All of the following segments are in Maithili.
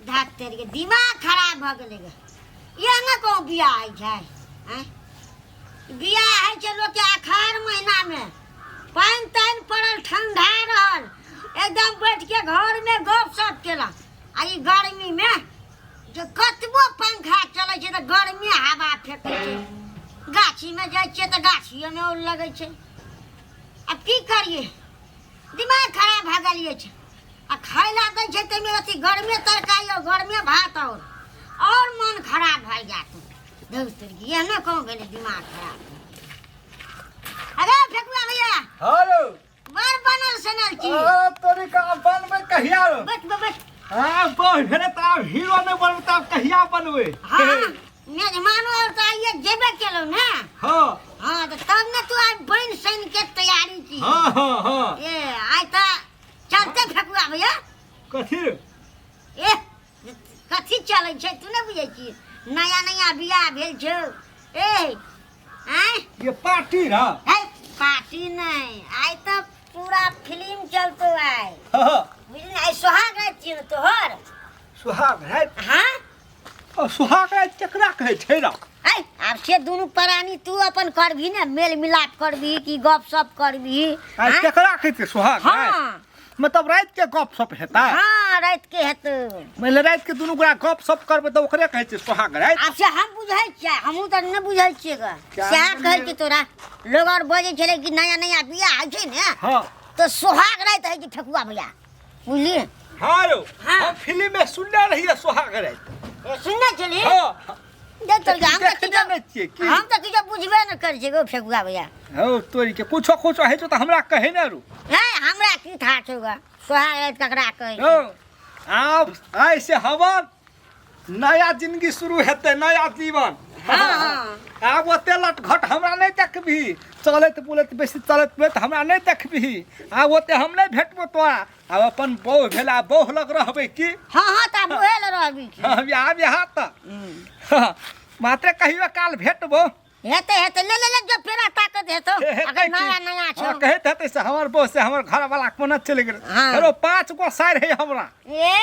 धाक तेरी के दिमाग खराब भऽ गेलै गे। इएह ने कहूँ बियाह होइ छै आँय, बियाह होइ छै लोकके अखाड़ महीनामे, पानि तानि पड़ल, ठंडा रहल, एकदम बैठ के घरमे गप सप केलक। आ ई गर्मीमे जे कतबो पंखा चलै छै तऽ गर्मी हवा फेकै छै। गाछीमे जाइ छियै तऽ गाछियोमे औल लगै छै। आब की करियै, दिमाग खराब भऽ गेल अछि। आ खाय ला दै छै ताहिमे अथी गरमे तरकारी और गरमे भात, और मन खराब भऽ जायत। दोस्त एहने कहूँ भेलै दिमाग खराब। अरे फेकुआ भैया। हाँ रो। बड़ बनल सनल छी। अरे तोरी का बनबै कहिया रो? बैठ बैठ। हाँ बड़ भेलै तऽ आब हीरो नहि बनबै तऽ आब कहिया बनबै? हाँ मेजमानो और तऽ आइए जेबे केलहुँ ने। हाँ। हाँ तऽ तब ने तू आइ बनि सन के तैयारी की। हाँ हाँ हाँ। ए आइ तऽ चलते फेकुआ भैया। कथी? ए कथी चलै छै तू नहि बुझै छी, नया नया बियाह भेल छौ। ए आँय ये पार्टी ना? है पार्टी नहीं, आइ तऽ पूरा फिल्म चलतो आइ। हाँ। बुझली, आइ सोहाग राति छियौ ने तोहर। सुहाग राति? हाँ। और सुहाग राति केकरा कहै छै रा? आइ आब से दुनू प्राणी तू अपन करबही ने, मेल मिलाप करबही कि गप सप करबही? आइ आँय? केकरा कहै छै सुहाग राति? हाँ। मतलब राति के गप सप हेतै? हाँ राति के हेतै। मानि राति के दुनू गोरा गप सप करबै तऽ ओकरे कहै छै सुहाग राति। आब से हम बुझै छियै, हमहूँ तऽ नहि बुझै छियै ग। क्या सएह बुझलियै? कहै छी तोरा, लोग आओर बजै छलै कि नया नया बियाह होइ छै ने हाँ। तऽ सोहाग राति होइ छै ठकुआ भैया, बुझलियै? हाँ रौ। हाँ। हम फिल्म में सुनने रहियै सुहाग राति। ए, सुनने छली? हाँ। दे तोर हम तऽ देखने किछो नहि छियै की? हम तऽ किछो बुझबे नहि करै छियै गो फेकुआ भैया। हौ तोरी के कुछो कुछो होइ छौ तऽ हमरा कहै ने रू। नहीं हमरा की था छौ ग, सोहाग राति ककरा कहै छै? हौ आब आइ से हमर नया जिंदगी शुरू हेतै, नया जीवन। हाँ, हाँ। आब ओते लटघट हमरा नहि देखबही, चलैत बुलैत बेसी चलैत बुलैत हमरा नहि देखबही। आब ओते हम नहि भेटबो तोरा। आब अपन बौह भेल, आब बौह लग रहबै की? हाँ हाँ तऽ आब उहे लग रहबी की? हाँ, आब यहाँ तऽ मात्र कहियो काल भेटबो। हेतै हेतै, ले ले ले जो फेरा ताकत हेतौ। हेतै अगर की? नया नया छौ। हाँ, कहैत हेतै से हमर बौह से हमर घरवाला कोना चलि गेल। हाँ। हेरो 5 गो सारि है हमरा। ए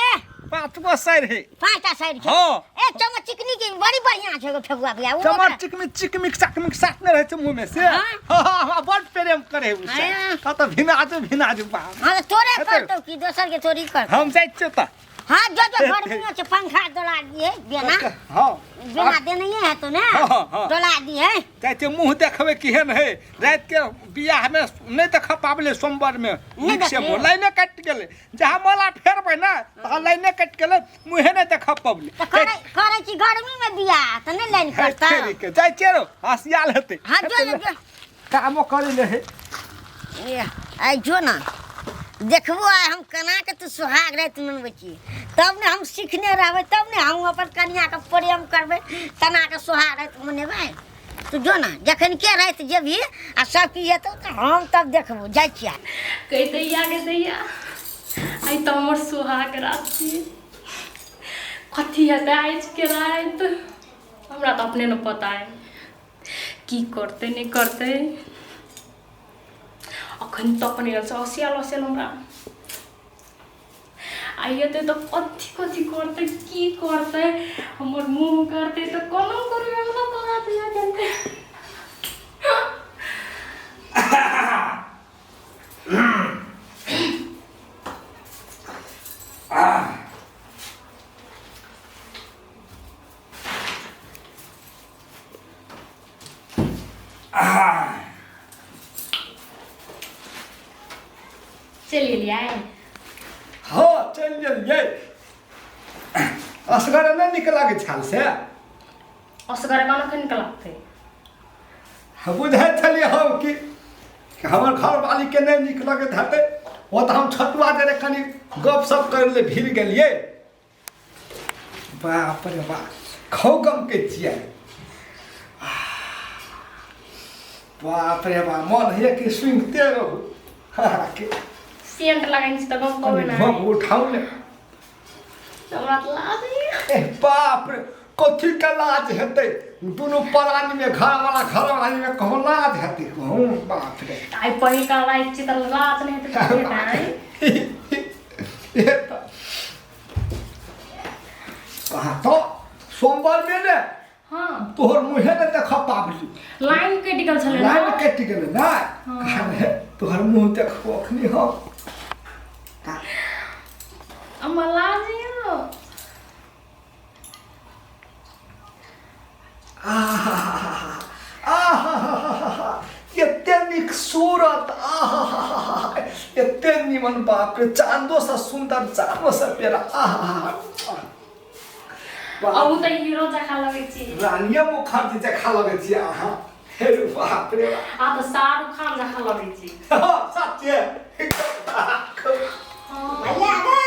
5 गो सारि है। 5टा सारि छै? हाँ। ए चमर चिकनी के बड़ी बढ़िया छै गो फेकुआ भैया, ओ चमर ओकरा- चिकनी चिकमिक चकमिक साथ में रहै छै मुँह में से। हाँ। हाँ, हाँ, हमरा बड़ प्रेम करे उ से। हाँ। हाँ, तऽ भिना जो, भिना जो बाप। हाँ, तऽ तोरे हेतै। करतौ कि दोसर के थोड़ी करतौ? हम जाइ छियौ तऽ। हाँ जो जो गर्मी छै पंखा डोला दिए बिना। हाँ। बिना देने है तो ने। हाँ, हाँ, हाँ। डोला दिए। जाइ छियै मुँह देखबै केहन है। राति के बियाह में नहि देख पाबलै सोमवार में। नहि नीक से देखलियै। मुँह लाइने कटि गेलै, जहाँ माला फेरबै ने तहाँ लाइने कटि गेलै, मुँहे नहि देख पबलै। तऽ करै छी गर्मी में बियाह तऽ नहि लाइन है, कटतौ। फेरी के जाइ छियै रौ, हँसियाल हेतै। हाँ, जो, जो, जो। कामो करै ले है। ए, आइ जो ना देखबो आइ हम केना के तू सोहाग राति मनबै छी, तब ने हम सीखने रहबै, तब ने हम अपन कनियाके प्रेम करबै, तेना के सोहाग राति मनेबै। तू जो ना जखन के राति जेबही आ सब किछु हेतौ तऽ हम तब देखबो। जाइ छियै। कहि दैया गे दैया, आइ तऽ हमर सोहाग राति छी, कथी हेतै आजके राति हमरा तऽ अपने नहि पता है की करतै नहि करतै। अखन तक नहि आयल छै, हँसियाल हँसियाल हमरा आइ एतै तऽ कथी कथी करतै की करतै, हमर मुँह करतै तऽ कोना करबै हमरा तोरा दिया करतै। चलि गेलियै? हाँ चलि गेलियै। असगर नहि नीक लागै छल से? असगर कोना के नीक लागतै? बुझै छलियै हम कि हमर घरवालीके नहि नीक लगैत हेतै। ओ तऽ हम छोटुआ जरे कनि गपशप करै लए भिड़ गेलियै। बाप रे बाप, खौ गमकै छियै। बाप रे बाप, मन होइए कि सुनिते रहू। के सेंट लगाइन छी तऽ गम कहबै कनि ने। भोग उठाउ ने। हमरा तऽ लाज होइए। ए बाप रे, कथी के लाज हेतै? दुनू प्राणी में घरवाला घरवाली में कहूँ लाज हेतै? कहूँ बाप रे। आइ पहिल का लाज छी तऽ लाज नहि हेतै तऽ की हेतै? ए तऽ कहाँ तो सोमवार में ने हाँ तोहर मुँहे ने देख पाबली लाइन कटि गेल छलै ना लाइन कटि गेलै ना कहाँ ने तोहर मुँह देखबो अखनी हम हमरा लाज यौ आहा एते नीक सूरत आहा एते निमन बाप रे चांदो सा सुंदर चांदो सा प्यारा आहा अहूँ तऽ हीरो जकाँ लगै छी रानिया मुखर्जी जकाँ लगै छी अहाँ हे रे बाप रे बाप। आ तऽ शाहरुख खान जकाँ लगै छी हँ, सच्चे भैया गो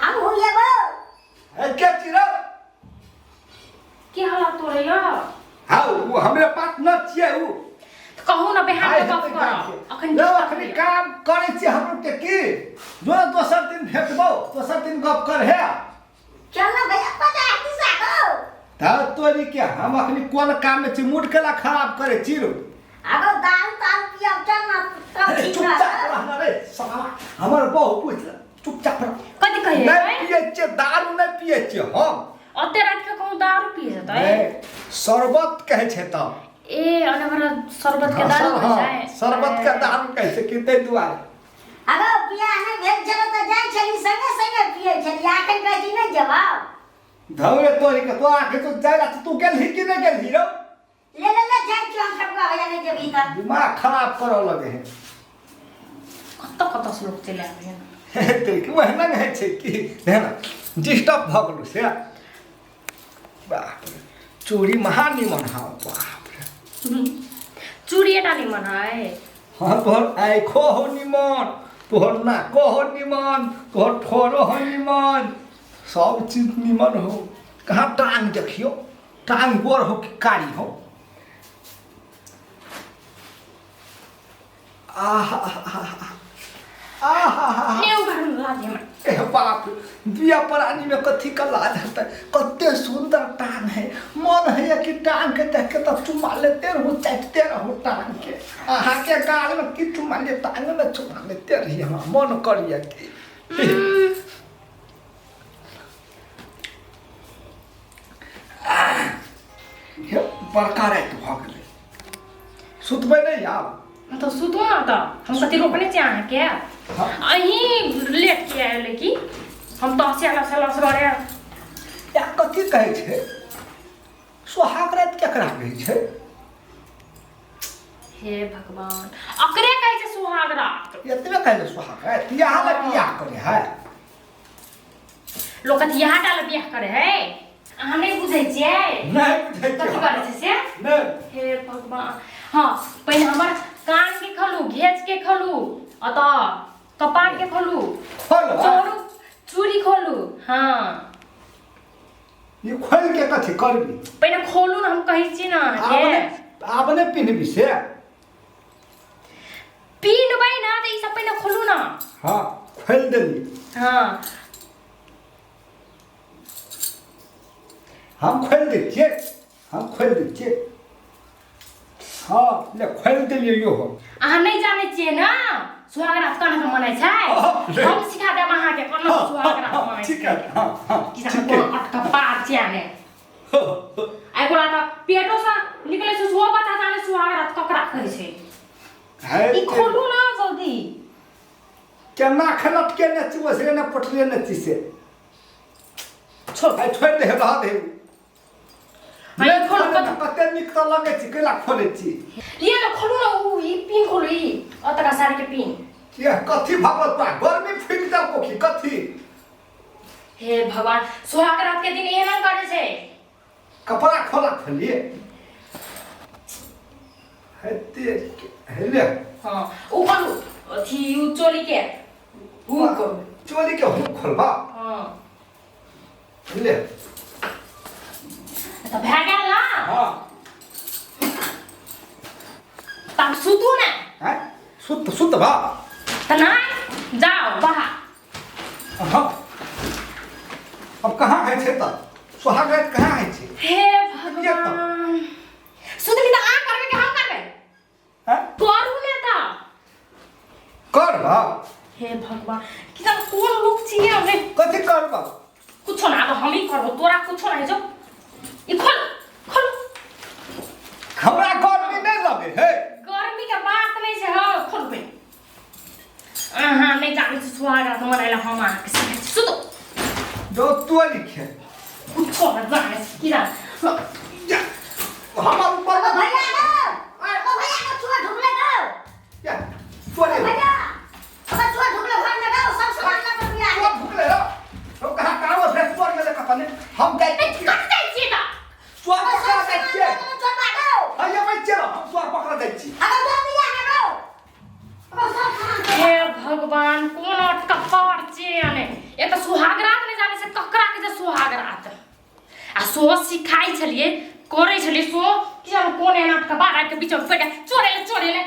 हम हो जेबो हे, के छी रे की हालत तोरे यौ हाँ उ हमरे पार्टनर छियै उ तऽ कहू ने बिहान आइ के गप हेतै करब काम अखन के। यौ, डिस्टर्ब अखनी होइया। काम करै छियै हमरो के की जो दोसर दिन भेटबौ दोसर दिन गप कर हे चल ना भैया पता दिशा गो तऽ तोरी के हम अखनी कोन काम में छी मूड केला खराब करे छी रो अगो दारू तारू पियब चल ना तब अरे ठीक चुपचाप रहब रहना रे साला हमर बहु पूछ चुपचाप रह कथी कहियै नहीं पिए छियै दारू नहीं पिए छियै हम ओते राति के कहूँ दारू पिए जेतै नहीं शरबत कहै छै तऽ ए अने शरबत के दारू हाँ, होइ छै शरबत के दारू कहै छै कि ताहि दुआरे अगो बियाह नहि भेल छल तऽ जाइ छली संगे संगे पियै छली आखन कहै छी नहि जेबौ धौरे तोरी के तोरा के तो जाय ला तू गेलही कि नहि गेलही रौ ले ले ले जाइ छी हम सबके भैया नहि जेबही तऽ दिमाग खराब करऽ लगे है कतऽ कतऽ से लोक चलि आबै है तेरी के ओहिना नहि होइ छै कि देख ने डिस्टर्ब भऽ गेलौ से बाप रे चूड़ी महा निमन हौ बाप रे चूड़िएटा निमन है हाँ तोहर आँखो हो निमन तोहर नाको हो निमन तोहर ठोरो हो निमन सब चीज निमन हो कहाँ टांग देखियो टांग गोर हो कि कारी हो आहा आहा ने उघाड़ू लाज हमरा ए बाप रे, दुआ प्राणी में कथी का लाज हतै कते सुंदर टांग है मन है कि टांग के देख के तब चुमा लेते रहू चाटते रहू टांग के अहाँ के गाल में की चुमा ले टांग में चुमा लेते रही हमरा मन करिए कि हे, बड़का राति भऽ गेलै सुतबै नहि आब तऽ सुतू ने तऽ हम कथी रोकने छी अहाँके अहीं लेट के आयल की हम तऽ हँसी लस लस करे या कथी कहै छै सोहाग राति केकरा कहै छै हे भगवान अकरे कहै छै सुहाग रात एतबे कहै छै सोहाग राति यहाँ लए बियाह करे है लोक कथी यहाँ टाल बियाह करे है अहाँ नहि बुझै छियै नहि बुझै कथी छियै करै छै से नहि हे भगवान हाँ पहिने हमर कान के खोलू घेच के खोलू अतः कपार के खोलू खोल चोरू चूड़ी खोलू हाँ ई खोल के कथी करबी पहिने खोलू ने हम कहै छी ने आब अहाँके नहि आब नहि पिन्हबी से पिन्हबै ने तऽ ई सब पहिने खोलू ने हाँ खोलि देली हाँ हम खोलि दै छियै हम खोलि दै छियै हँ ले खोलि देलियै यो हम अहाँ नहि जानै छियै ने सुहाग रात कोना के मनाइ छै हँ, ले। हम सिखा देब अहाँके कोना हाँ, सुहाग रात हाँ, मनाइ ठीक छै है हाँ हाँ कि अहाँ ठीक है कोनो अटका पार छियै अहाँ आ एकरा तऽ पेटोसँ निकलै छै सेहो बच्चा जानै सुहाग रात ककरा कहै छै है ई खोलू ने जल्दी केना खलटके ने छी ओसरे ने पटले ने छी से छोड़ आइ छोड़ि दे रह दे हाँ, ई खोलू नहि कते नीक तऽ लगै छी कैला खोलै छी लिए ने खोलू ने ऊ ई पिन खोलू ई अतका साड़ी के पिन ये कथी भगवत बा गर्मी फूकि देलको की कथी हे भगवान सुहाग रात के दिन एहन करे छै कपड़ा खोला खोलिए हेते हेले हाँ ऊ खोलू अथी ऊ चोली के हुक चोली के हुक खोलबा हाँ ले तऽ भए गेल ना हाँ तऽ आब सुतू ने हैं सुत सुत भा तऽ नहि जाओ बाहर हाँ अब कहाँ है छै तऽ सोहाग राति कहाँ है छै हे भगवान सुतली तऽ अहाँ करबै कि हम करबै हैं करू ने तऽ कर भा हे भगवान कि सब कोन लोक छियै हमे कथी करबा कुछो ना आब हमही करबो तोरा कुछो नहीं जो ई खोल खोल हमरा गर्मी नहीं लगे है गर्मी के बात नहीं छै हाँ खोल बे अहाँ नहीं जानै छी सुहाग रात मनाइला हम अहाँके सिखाइ छी सुतो जो तू लिखे कुछो नहि जानै छी की जान हमर ऊपर ओ भैया गो ओ भैया गो चोर ढुकले गो या चोरे भैया अगर चोर ढुकले घर में गो सब सामान लग बियाह चोर ढुकले हो हम कहाँ कहाँ से चोर गेले कतने हम जाइ कत जाइ छियै तऽ चोर ओ पकड़ा सब जाइ सामान छियै लऽ गेलै चोरबा गो हैया बैठ चलो हम चोर पकड़ा जाइ छी अगर जो बियाह में गो अगर सब सामान हे भगवान कोन कपार छियै एक तऽ सुहाग रात नहि जानै छै ककरा के जे सुहाग रात आ सो सिखाइ छलियै करै छलियै सो कि जानु कोन एहन कपार आबि के बीचमे पड़ि चोरेले चोरेले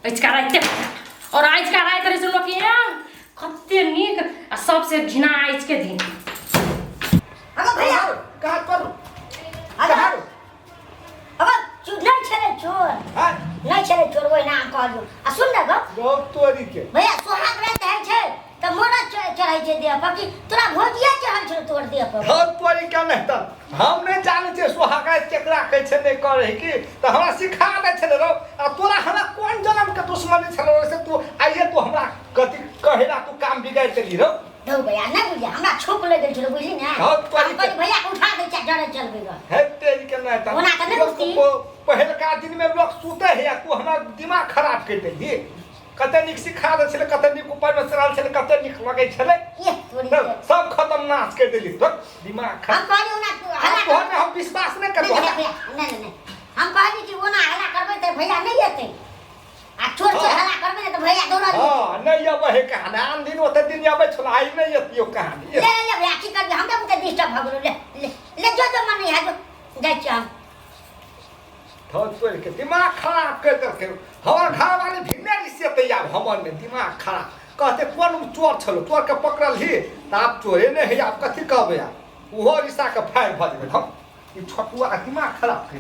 अजुका राति और आजुका राति रहै छै लोक यहाँ कते नीक आ सबसे घिना आजके दिन अगर भैया कहाँ पर अगर अगर चोर नहीं छलै चोर हाँ नहीं छलै चोर ओहिना हम कहलियौ आ सुन ने गो बहुत तोरी के भैया सोहाग राति होइ छै तऽ मोरा चढ़ै छै देह पर कि तोरा भोजिया चढ़ल छौ तोर देह पर हम तोरी के नहीं तऽ हम नहीं जानै छियै सोहागा केकरा कहै छै नहि करै की तऽ हमरा सिखा दै छलै रौ आ तोरा हमरा कोन जन्म के दुश्मनी छलै रौ से तू आइए तू हमरा कथी कहेला तू काम बिगाड़ि देली रौ धौ भैया नहि बुझलियै हमरा छोप लागि गेल छलै बुझली ने हँ, तोरी हम कहलियै भैया के उठा दै छियै डरे चलबै गऽ हे तेरी के नहि तऽ ओना तऽ नहि लोक बुझती। पहिलका दिनमे लोक सुते है आ तू हमरा दिमाग खराब करि देली कते नीक सिखा दै छलै कते नीक ऊपरमे चढ़ल छलै कते नीक लगै छलै ये तोरी के। सब खतम नाश कर देली तो दिमाग हम खराब कहलियै ओना हल्ला तोहर में हम विश्वास नहीं करबो नहीं, नहीं, नहीं, नहीं, नहीं। हम कहलियै कि ओना हल्ला करबै तऽ भैया नहि एतै आ चोर चोर हल्ला करबै ने तऽ भैया दौड़ल जेतै। हाँ नहीं अबै है कहानी आन दिन ओते दिन अबै छल आइ नहीं अतियो कहानी ले ले ले भैया की करबै हमरा बुते डिस्टर्ब भऽ गेलौ ले ले ले जो जो मन है जो जाइ छियै हम धर तोड़ के दिमाग खराब कर देलकै हमर घरवाली भिन्ने रिश्ते आब हमर ने दिमाग खराब कहते कोन चोर छलो चोर के पकड़ल ही तऽ आब चोरे नहि है आब कथी कहबै आब ओहो रिश्ता के फायर भऽ जेबै हम ई छोटुआ दिमाग खराब कर